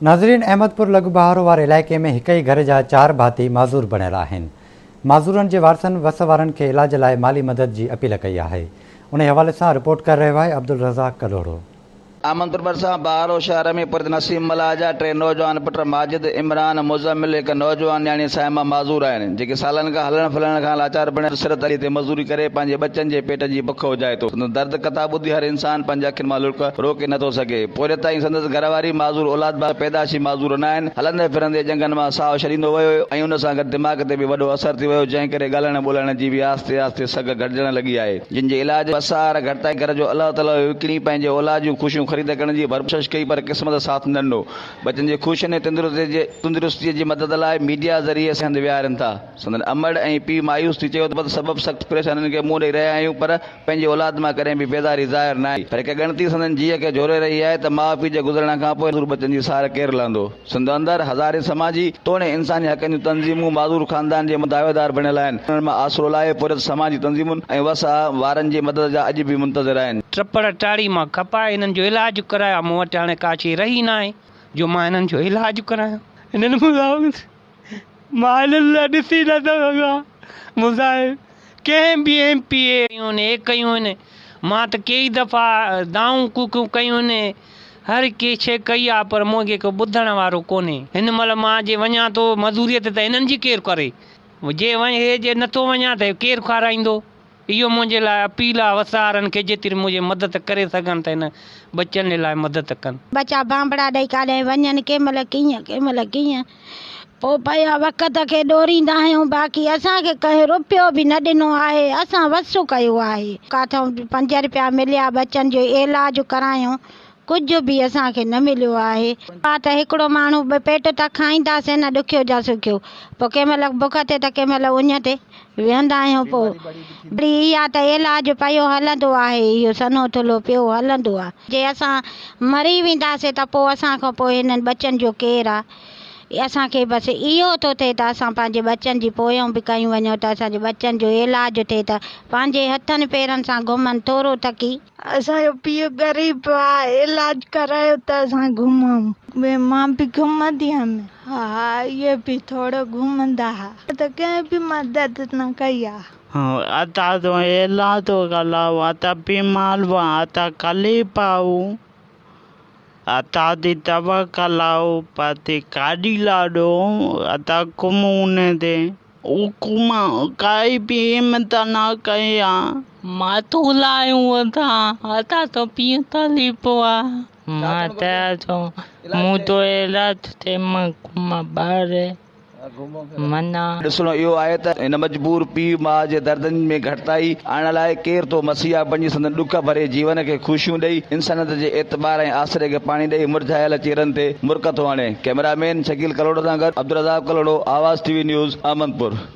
ناظرين احمدپور لڳ بهارو واري علائقي ۾ هڪ ئي گهر جا چار ڀاتي معذور بڻيل آهن. معذورن جي وارثن وس وارن کي علاج لاء مالي مدد جي اپيل ڪئي آهي. انهي حوالي سان رپورٽ ڪري رهيو آهي عبدالرزاق ڪلهوڙو. احمدپور ڀرسان بهارو شهر ۾ پورهيت نسيم ملاح جا ٽي نوجوان پٽ ماجد، عمران، مزمل هڪ نوجوان نياڻي صائمه معذور آهن، جيڪي سالن کان هلڻ ڦلڻ کان لاچار بڻيل سر تري تي مزدوري ڪري پنهنجي ٻچن جي پيٽ جي بک اجهائي ٿو. سندس درد ڪٿا ٻڌي هر انسان پنهنجي اکين مان لڙڪ روڪي نه ٿو سگهي. پورهيت ۽ سندس گهر واري معذور اولاد به پيدائشي معذور نه آهن. هلندي ڦرندي ڄنگهن مان ساهه ڇڏيندو ويو ۽ ان سان گڏ دماغ تي به وڏو اثر ٿي ويو، جنهن ڪري ڳالهائڻ ٻولهائڻ جي به آهستي آهستي سگهه گهٽجڻ لڳي آهي. جن جي علاج وسار گهٽتائي گهر جو الهه تلهه وڪڻي پنهنجي اولاد جون خوشيون خريد ڪرڻ جي ڀرپور ڪوشش ڪئي پر قسمت ساٿ نه ڏنو. ٻچن جي خوشين ۽ تندرستيء جي مدد لاء ميڊيا ذريعي هنڌ ويهارين ٿا. سندن امڙ ۽ پيء مايوس ٿي چيو ته بد سبب سخت پريشانين کي منهن ڏئي رهيا آهيون پر پنهنجي اولاد مان ڪڏهن به بيزاري ظاهر ناهي پر هڪ ڳڻتي سندن جيء کي جهوري رهي آهي ته ماء پيء جي گذرڻ کان پوء معذور ٻچن جي سار ڪير لهندو؟ سنڌ اندر هزارين سماجي توڻي انساني حقن جون تنظيمون معذور خاندان جي دعويدار بڻيل آهن انهن مان آسرو لاهي پورهيت سماجي تنظيمن ۽ وس وارن جي مدد جا اڄ به منتظر آهن. ٽپڙ ٽاڙي مان کپائي هنن جو علاج ڪرايو مون وٽ هاڻي ڪا شيء رهي ناهي جو مان هنن جو علاج ڪرايان هنن مون سان مان هنن لاء ڏسي نه ٿو سگهان مون سان ڪنهن به ايم پي اي ڪيون هي ڪيون مان ته ڪيئي دفعا دانهون ڪوڪيون ڪيون هر ڪي شيء ڪئي آ پر مون کي ڪو ٻڌڻ وارو ڪونهي هن مهل مان جي وڃان ٿو مزوريء تي ته هنن جي ڪير ڪري جي هي جي نٿو وڃان ته ڪير کارائيندو اهو منهنجي لاء اپيل آ وسارن کي جيتري منهنجي مدد ڪري سگهن ته هن ٻچن جي لاء مدد ڪن. ٻچا بانبڙا ڏئي ڪاڏانهن وڃن، ڪنهن مهل ڪيئن ڪنهن مهل ڪيئن. پوء پيا وقت کي ڏوريندا آهيون، باقي اسان کي ڪنهن روپيو به نه ڏنو آهي، اسان وس ڪيو آهي. ڪاٿئون پنج رپيا مليا ٻچن جو علاج ڪرايون، ڪجهه به اسان کي نه مليو آهي. ها ته هڪڙو ماڻهو به پيٽ ته کائينداسين نه ڏکيو جا سکيو. پوء ڪنهن مهل بک تي ته ڪنهن مهل اڃ تي ويهندا آهيون. پوء وري اها ته علاج پيو هلندو آهي. اهو سنهو ٿلهو پيو هلندو آهي. جي اسان مري وينداسين ته پوء اسان کان پوء هنن ٻچن جو ڪير آ. اسان کي بس اهو ٿو ٿئي ته اسان پنهنجي ٻچن جي پويون به ڪيون وڃون ته اسان جي ٻچن جو علاج ٿئي ته پنهنجي هٿن پيرن سان گهمن ٿورو ٿڪي. اسان جو پيء غريب آ علاج ڪرايو ته اسان گهمون. مان به گهمندي هيم. ها اهي به ٿورو گهمندا ها. ته ڪنهن به مدد نه ڪئي آ. اتا تو علاج ڪلاو اتا بيمار اتا تڪليف آئو اتا تي دوا ڪلاو پاتي گاڏي لاڏو اتا گهمون تي. حڪومت ڪائي به همت نه ڪئي آ. ماتول آهيون اسان اسان تو پيء تڪليف آ. مان چيان ٿو مون تو علاج ٿئي مان گهمان ٻاهر منا. ڏسڻو اهو آهي ته هن مجبور پيء ماء جي دردن ۾ گهٽتائي آڻڻ لاء ڪير ٿو مسيحا بڻجي سندن ڏک ڀري جيون کي خوشيون ڏئي انسانيت جي اعتبار ۽ آسري کي پاڻي ڏئي مرجهايل چهرن تي مرڪ ٿو آڻي. ڪئميرا مين شڪيل ڪلهوڙو سان گڏ Abdulrazzaq Kalhoro, Awaz T V news, Ahmedpur.